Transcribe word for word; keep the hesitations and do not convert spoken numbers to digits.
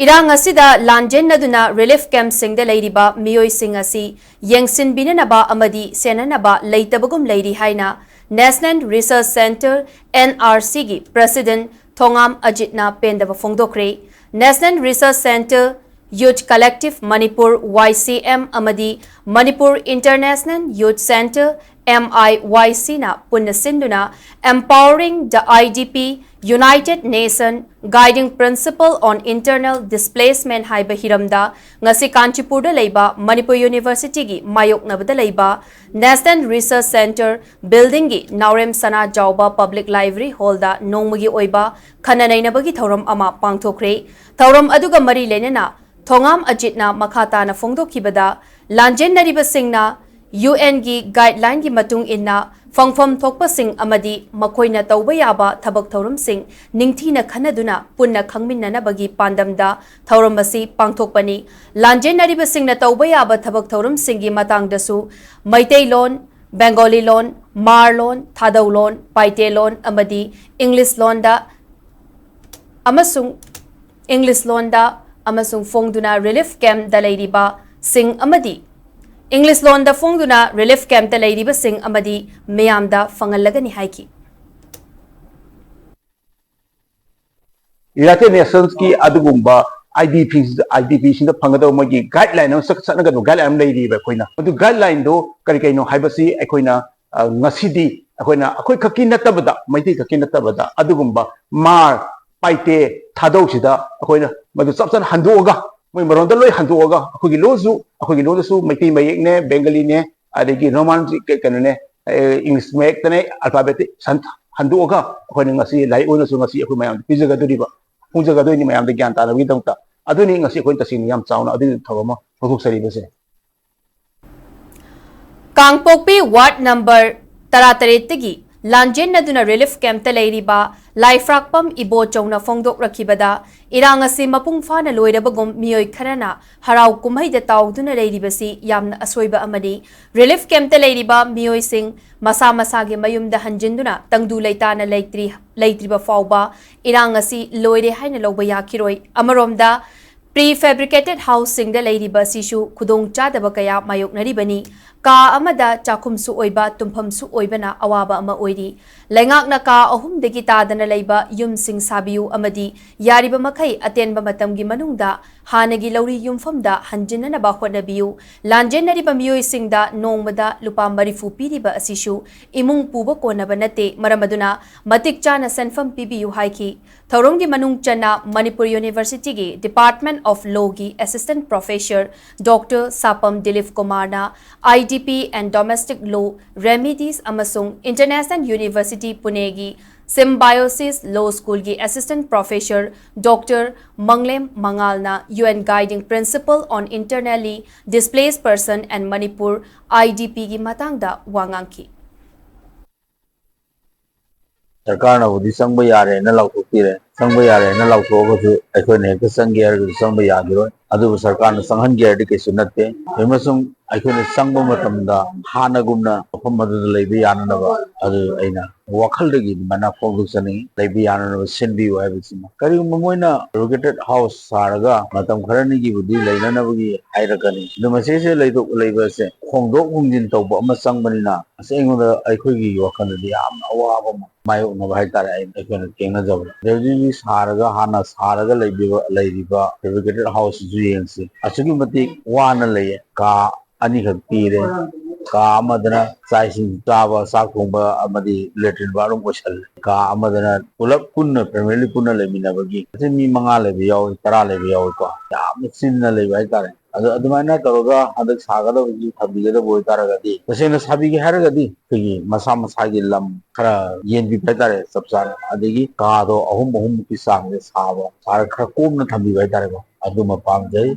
ꯏꯔꯥꯡ ꯑꯁꯤꯗ ꯂꯥꯟꯖꯦꯟꯅꯗꯨꯅ relief camp ꯁꯤꯡꯗ ꯂꯩꯔꯤꯕ ꯃꯤꯑꯣꯏꯁꯤꯡ ꯑꯁꯤ ꯌꯦꯡꯁꯤꯟꯕꯤꯅꯅꯕ ꯑꯃꯗꯤ ꯁꯦꯟꯅꯅꯕ ꯂꯩꯇꯕꯒꯨꯝ ꯂꯩꯔꯤ ꯍꯥꯏꯅ National Research Centre, N R C ꯒꯤ President ꯊꯣꯉꯥꯝ ꯑꯖꯤꯠꯅ ꯄꯦꯟꯗꯕ ꯐꯣꯡꯗꯣꯛꯈ꯭ꯔꯦ꯫ National Research Centre, Youth Collective Manipur, Y C M, ꯑꯃꯗꯤ Manipur International Youth Centre, M I Y C ꯅ ꯄꯨꯟꯅ ꯁꯤꯟꯗꯨꯅ Empowering the I D P, United Nation Guiding Principle on Internal Displacement ꯍꯥꯏꯕ ꯍꯤꯔꯝꯗ ꯉꯁꯤ ꯀꯥꯟꯆꯤꯄꯨꯔꯗ ꯂꯩꯕ ꯃꯅꯤꯄꯨꯔ ꯌꯨꯅꯤꯚꯔꯁꯤꯇꯤꯒꯤ ꯃꯥꯌꯣꯛꯅꯕꯗ ꯂꯩꯕ National Research Centre building ꯒꯤ ꯅꯥꯎꯔꯦꯝ ꯁꯅꯥ ꯖꯥꯎꯕ Public Library Hall ꯗ ꯅꯣꯡꯃꯒꯤ ꯑꯣꯏꯕ ꯈꯟꯅ ꯅꯩꯅꯕꯒꯤ ꯊꯧꯔꯝ ꯑꯃ ꯄꯥꯡꯊꯣꯛꯈ꯭ꯔꯦ꯫ ꯊꯧꯔꯝ ꯑꯗꯨꯒ ꯃꯔꯤ ꯂꯩꯅꯅ ꯊꯣꯉꯥꯝ ꯑꯖꯤꯠꯅ ꯃꯈꯥ ꯇꯥꯅ ꯐꯣꯡꯗꯣꯛꯈꯤꯕꯗ, ꯂꯥꯟꯖꯦꯟꯅꯔꯤꯕꯁꯤꯡꯅ U N ꯒꯤ guideline ꯒꯤ ꯃꯇꯨꯡ ꯏꯟꯅ ꯐꯪꯐꯝ ꯊꯣꯛꯄꯁꯤꯡ ꯑꯃꯗꯤ ꯃꯈꯣꯏꯅ ꯇꯧꯕ ꯌꯥꯕ ꯊꯕꯛ ꯊꯧꯔꯝꯁꯤꯡ ꯅꯤꯡꯊꯤꯅ ꯈꯟꯅꯗꯨꯅ ꯄꯨꯟꯅ ꯈꯪꯃꯤꯟꯅꯅꯕꯒꯤ ꯄꯥꯟꯗꯝꯗ ꯊꯧꯔꯝ ꯑꯁꯤ ꯄꯥꯡꯊꯣꯛꯄꯅꯤ꯫ ꯂꯥꯟꯖꯦꯟꯅꯔꯤꯕꯁꯤꯡꯅ ꯇꯧꯕ ꯌꯥꯕ ꯊꯕꯛ ꯊꯧꯔꯝꯁꯤꯡꯒꯤ ꯃꯇꯥꯡꯗꯁꯨ ꯃꯩꯇꯩꯂꯣꯟ, ꯕꯦꯡꯒꯣꯂꯤ ꯂꯣꯟ, ꯃꯥꯔ ꯂꯣꯟ, ꯊꯥꯗꯧ ꯂꯣꯟ, ꯄꯥꯏꯇꯦ ꯂꯣꯟ ꯑꯃꯗꯤ ꯏꯪꯂꯤꯁ ꯂꯣꯟꯗ ꯑꯃꯁꯨꯡ ꯏꯪꯂꯤꯁ ꯂꯣꯟꯗ ꯑꯃꯁꯨꯡ ꯐꯣꯡꯗꯨꯅ relief camp ꯗ ꯂꯩꯔꯤꯕꯁꯤꯡ ꯑꯃꯗꯤ ꯏꯪꯂꯤꯁ ꯂꯣꯟꯗ ꯐꯣꯡꯗꯨꯅ relief camp ꯇ ꯂꯩꯔꯤꯕꯁꯤꯡ ꯑꯃꯗꯤ ꯃꯤꯌꯥꯝꯗ ꯐꯪꯍꯜꯂꯒꯅꯤ ꯍꯥꯏꯈꯤ꯫ United Nations ꯀꯤ ꯑꯗꯨꯒꯨꯝꯕ I D P, I D P ꯁꯤꯡꯗ ꯐꯪꯒꯗꯕ ꯃꯣꯏꯒꯤ guideline ꯑꯃ ꯆꯠ-, ꯆꯠꯅꯒꯗꯕ guideline ꯑꯃ ꯂꯩꯔꯤꯕ ꯑꯩꯈꯣꯏꯅ꯫ ꯑꯗꯨ guideline ꯗꯣ ꯀꯔꯤ ꯀꯔꯤꯅꯣ ꯍꯥꯏꯕꯁꯤ ꯑꯩꯈꯣꯏꯅ, ꯑ, ꯉꯁꯤꯗꯤ ꯑꯩꯈꯣꯏꯅ ꯑꯩꯈꯣꯏ ꯈꯛꯀꯤ ꯅꯠꯇꯕꯗ, ꯃꯩꯇꯩ ꯈꯛꯀꯤ ꯅꯠꯇꯕꯗ ꯑꯗꯨꯒꯨꯝꯕ ꯃꯥꯔ, ꯄꯥꯏꯇꯦ, ꯊꯥꯗꯧꯁꯤꯗ ꯑꯩꯈꯣꯏꯅ ꯃꯗꯨ ꯆꯞ ꯆꯥꯅ ꯍꯟꯗꯣꯛꯑꯒ, ꯃꯣꯏ ꯃꯔꯣꯟꯗ ꯂꯣꯏ ꯍꯟꯗꯣꯛꯑꯒ, ꯑꯩꯈꯣꯏꯒꯤ ꯂꯣꯟꯁꯨ, ꯑꯩꯈꯣꯏꯒꯤ ꯂꯣꯟꯗꯁꯨ ꯃꯩꯇꯩ ꯃꯌꯦꯛꯅꯦ, ꯕꯦꯡꯒꯂꯤꯅꯦ, ꯑꯗꯒꯤ ꯔꯣꯃꯥꯟ ꯀꯩ-, ꯀꯩꯅꯣꯅꯦ, ꯑꯦ, ꯏꯪꯂꯤꯁ ꯃꯌꯦꯛꯇꯅꯦ, alphabet ꯁꯟ-, ꯍꯟꯗꯣꯛꯑꯒ ꯑꯩꯈꯣꯏꯅ ꯉꯁꯤ ꯂꯥꯏꯔꯤꯛ ꯑꯣꯏꯅꯁꯨ ꯉꯁꯤ ꯑꯩꯈꯣꯏ ꯃꯌꯥꯝꯗ ꯄꯤꯖꯒꯗꯣꯔꯤꯕ, ꯐꯣꯡꯖꯒꯗꯣꯏꯅꯤ ꯃꯌꯥꯝꯗ ꯒ꯭ꯌꯥꯟ ꯇꯥꯅꯕꯒꯤꯗꯃꯛꯇ꯫ ꯑꯗꯨꯅꯤ ꯉꯁꯤ ꯑꯩꯈꯣꯏꯅ ꯇꯁꯦꯡꯅ ꯌꯥꯝ ꯆꯥꯎꯅ ꯑꯗꯨꯒꯤ ꯊꯧꯔꯝ ꯑꯃ ꯄꯥꯡꯊꯣꯛꯆꯔꯤꯕꯁꯦ꯫ ꯀꯥꯡꯄꯣꯛꯄꯤ ward number ꯇꯔꯥꯇꯔꯦꯠꯇꯒꯤ ꯂꯥꯟꯖꯦꯟꯅꯗꯨꯅ ꯔꯤꯂꯤꯐ ꯀꯦꯝꯞꯇ ꯂꯩꯔꯤꯕ ꯂꯥꯏꯐ꯭ꯔꯥꯛꯄꯝ ꯏꯕꯣꯆꯧꯅ ꯐꯣꯡꯗꯣꯛꯂꯛꯈꯤꯕꯗ, ꯏꯔꯥꯡ ꯑꯁꯤ ꯃꯄꯨꯡ ꯐꯥꯅ ꯂꯣꯏꯔꯕꯒꯨꯝ ꯃꯤꯑꯣꯏ ꯈꯔꯅ ꯍꯔꯥꯎ ꯀꯨꯝꯍꯩꯗ ꯇꯥꯎꯗꯨꯅ ꯂꯩꯔꯤꯕꯁꯤ ꯌꯥꯝꯅ ꯑꯁꯣꯏꯕ ꯑꯃꯅꯤ꯫ ꯔꯤꯂꯤꯐ ꯀꯦꯝꯞꯇ ꯂꯩꯔꯤꯕ ꯃꯤꯑꯣꯏꯁꯤꯡ ꯃꯁꯥ ꯃꯁꯥꯒꯤ ꯃꯌꯨꯝꯗ ꯍꯟꯖꯤꯟꯗꯨꯅ ꯇꯪꯗꯨ ꯂꯩꯇꯥꯅ ꯂꯩꯇ꯭ꯔꯤ, ꯂꯩꯇ꯭ꯔꯤꯕ ꯐꯥꯎꯕ ꯏꯔꯥꯡ ꯑꯁꯤ ꯂꯣꯏꯔꯦ ꯍꯥꯏꯅ ꯂꯧꯕ ꯌꯥꯈꯤꯔꯣꯏ꯫ ꯑꯃꯔꯣꯝꯗ, ꯄ꯭ꯔꯤ ꯐꯦꯕ꯭ꯔꯤꯀꯦꯇꯦꯗ ꯍꯥꯎꯁꯁꯤꯡꯗ ꯂꯩꯔꯤꯕ ꯑꯁꯤꯁꯨ ꯈꯨꯗꯣꯡꯆꯥꯗꯕ ꯀꯌꯥ ꯃꯥꯌꯣꯛꯅꯔꯤꯕꯅꯤ꯫ ꯀꯥ ꯑꯃꯗ ꯆꯥꯛꯈꯨꯝꯁꯨ ꯑꯣꯏꯕ, ꯇꯨꯝꯐꯝꯁꯨ ꯑꯣꯏꯕꯅ ꯑꯋꯥꯕ ꯑꯃ ꯑꯣꯏꯔꯤ꯫ ꯂꯩꯉꯥꯛꯅ ꯀꯥ ꯑꯍꯨꯝꯗꯒꯤ ꯇꯥꯗꯅ ꯂꯩꯕ ꯌꯨꯝꯁꯤꯡ ꯁꯥꯕꯤꯌꯨ ꯑꯃꯗꯤ ꯌꯥꯔꯤꯕ ꯃꯈꯩ ꯑꯇꯦꯟꯕ ꯃꯇꯝꯒꯤ ꯃꯅꯨꯡꯗ ꯍꯥꯟꯅꯒꯤ ꯂꯧꯔꯤ ꯌꯨꯝꯐꯝꯗ ꯍꯟꯖꯤꯟꯅꯅꯕ ꯍꯣꯠꯅꯕꯤꯌꯨ꯫ ꯂꯥꯟꯖꯦꯟꯅꯔꯤꯕ ꯃꯤꯑꯣꯏꯁꯤꯡꯗ ꯅꯣꯡꯃꯗ ꯂꯨꯄꯥ ꯃꯔꯤꯐꯨ ꯄꯤꯔꯤꯕ ꯑꯁꯤꯁꯨ ꯏꯃꯨꯡ ꯄꯨꯕ ꯀꯣꯟꯅꯕ ꯅꯠꯇꯦ꯫ ꯃꯔꯝ ꯑꯗꯨꯅ ꯃꯇꯤꯛ ꯆꯥꯅ ꯁꯦꯟꯐꯝ ꯄꯤꯕꯤꯌꯨ ꯍꯥꯏꯈꯤ꯫ ꯊꯧꯔꯝꯒꯤ ꯃꯅꯨꯡ ꯆꯟꯅ ꯃꯅꯤꯄꯨꯔ ꯌꯨꯅꯤꯚꯔꯁꯤꯇꯤꯒꯤ Department of Lawꯒꯤ Assistant Professor Doctor ꯁꯥꯄꯝ Dilip ꯀꯨꯃꯥꯔꯅ I D P and Domestic Law Remedies ꯑꯃꯁꯨꯡ International University ꯄꯨꯅꯦꯒꯤ Symbiosis Law Schoolꯒꯤ Assistant Professor Doctor ꯃꯪꯂꯦꯝ ꯃꯉꯥꯜꯅ U N Guiding Principle on Internally Displaced Person and Manipur, I D Pꯒꯤ ꯃꯇꯥꯡꯗ ꯋꯥ ꯉꯥꯡꯈꯤ꯫ ꯁꯔꯀꯥꯔꯅꯕꯨꯗꯤ ꯆꯪꯕ ꯌꯥꯔꯦꯅ ꯂꯥꯎꯊꯣꯛꯄꯤꯔꯦ꯫ ꯆꯪꯕ ꯌꯥꯔꯦꯅ ꯂꯥꯎꯊꯣꯛꯑꯒꯁꯨ ꯑꯩꯈꯣꯏꯅ ꯍꯦꯛꯇ ꯆꯪꯒꯦ ꯍꯥꯏꯔꯒꯁꯨ ꯆꯪꯕ ꯌꯥꯈꯤꯔꯣꯏ꯫ ꯑꯗꯨꯕꯨ ꯁꯔꯀꯥꯔꯅ ꯆꯪꯍꯟꯒꯦ ꯍꯥꯏꯔꯗꯤ ꯀꯩꯁꯨ ꯅꯠꯇꯦ꯫ ꯑꯃꯁꯨꯡ ꯑꯩꯈꯣꯏꯅ ꯆꯪꯕ ꯃꯇꯝꯗ ꯍꯥꯟꯅꯒꯨꯝꯅ ꯃꯐꯝ ꯑꯗꯨꯗ ꯂꯩꯕ ꯌꯥꯅꯅꯕ ꯑꯗꯨ ꯑꯩꯅ ꯋꯥꯈꯜꯗꯒꯤ ꯑꯗꯨꯃꯥꯏꯅ ꯐꯣꯡꯗꯣꯛꯆꯅꯤꯡꯉꯤ꯫ ꯂꯩꯕ ꯌꯥꯅꯅꯕ ꯁꯤꯟꯕꯤꯌꯨ ꯍꯥꯏꯕꯁꯤꯃ꯫ ꯀꯔꯤꯒꯨꯝꯕ ꯃꯣꯏꯅ ꯐꯦꯕ꯭ꯔꯤꯀꯦꯇꯦꯗ ꯍꯥꯎꯁ ꯁꯥꯔꯒ ꯃꯇꯝ ꯈꯔꯅꯤꯒꯤꯕꯨꯗꯤ ꯂꯩꯅꯅꯕꯒꯤ ꯍꯥꯏꯔꯛꯀꯅꯤ꯫ ꯑꯗꯨ ꯃꯁꯤꯁꯦ ꯂꯩꯊꯣꯛ ꯂꯩꯕꯁꯦ ꯍꯣꯡꯗꯣꯛ ꯍꯣꯡꯖꯤꯟ ꯇꯧꯕ ꯑꯃ ꯆꯪꯕꯅꯤꯅ ꯑꯁꯦꯡꯕꯗ ꯑꯩꯈꯣꯏꯒꯤ ꯋꯥꯈꯜꯗꯗꯤ ꯌꯥꯝꯅ ꯑꯋꯥꯕ ꯑꯃ ꯃꯥꯌꯣꯛꯅꯕ ꯍꯥꯏꯇꯥꯔꯦ꯫ ꯑꯩ ꯑꯩꯈꯣꯏꯅ ꯊꯦꯡꯅꯖꯕꯗ ꯑꯗꯨꯗꯒꯤ ꯁꯥꯔꯒ ꯍꯥꯟꯅ ꯁꯥꯔꯒ ꯂꯩꯕꯤꯕ ꯂꯩꯔꯤꯕ ꯐꯦꯕ꯭ꯔꯤꯀꯦꯇꯦꯗ ꯍꯥꯎꯁꯁꯤꯁꯨ ꯌꯦꯡꯁꯤ꯫ ꯑꯁꯨꯛꯀꯤ ꯃꯇꯤꯛ ꯋꯥꯅ ꯂꯩꯌꯦ꯫ ꯀꯥ ꯑꯅꯤꯈꯛ ꯄꯤꯔꯦ꯫ ꯀꯥ ꯑꯃꯗꯅ ꯆꯥꯛ ꯏꯁꯤꯡ ꯆꯥꯕ, ꯆꯥꯛ ꯊꯣꯡꯕ ꯑꯃꯗꯤ ꯂꯦꯇ꯭ꯔꯤꯟ ꯕꯥꯠꯔꯨꯝ ꯑꯣꯏꯁꯜꯂꯦ꯫ ꯀꯥ ꯑꯃꯗꯅ ꯄꯨꯂꯞ ꯄꯨꯟꯅ ꯐꯦꯃꯤꯂꯤ ꯄꯨꯟꯅ ꯂꯩꯃꯤꯟꯅꯕꯒꯤ ꯃꯤ ꯃꯉꯥ ꯂꯩꯕ ꯌꯥꯎꯏ, ꯇꯔꯥ ꯂꯩꯕ ꯌꯥꯎꯏꯀꯣ꯫ ꯌꯥꯝꯅ ꯆꯤꯟꯅ ꯂꯩꯕ ꯍꯥꯏꯇꯥꯔꯦ꯫ ꯑꯗꯣ ꯑꯗꯨꯃꯥꯏꯅ ꯇꯧꯔꯒ ꯍꯟꯗꯛ ꯁꯥꯒꯗꯕꯁꯤ ꯊꯝꯕꯤꯒꯗꯕ ꯑꯣꯏꯇꯥꯔꯒꯗꯤ, ꯇꯁꯦꯡꯅ ꯁꯥꯕꯤꯒꯦ ꯍꯥꯏꯔꯒꯗꯤ ꯑꯩꯈꯣꯏꯒꯤ ꯃꯁꯥ ꯃꯁꯥꯒꯤ ꯂꯝ ꯈꯔ ꯌꯦꯟꯕꯤꯕ ꯍꯥꯏꯇꯥꯔꯦ, ꯆꯞ ꯆꯥꯅ꯫ ꯑꯗꯒꯤ ꯀꯥꯗꯣ ꯑꯍꯨꯝ ꯑꯍꯨꯝꯃꯨꯛꯀꯤ ꯆꯥꯡꯁꯦ ꯁꯥꯕ, ꯁꯥꯔ ꯈꯔ ꯀꯣꯝꯅ ꯊꯝꯕꯤꯕ ꯍꯥꯏꯇꯥꯔꯦꯀꯣ, ꯑꯗꯨꯃ ꯄꯥꯝꯖꯩ꯫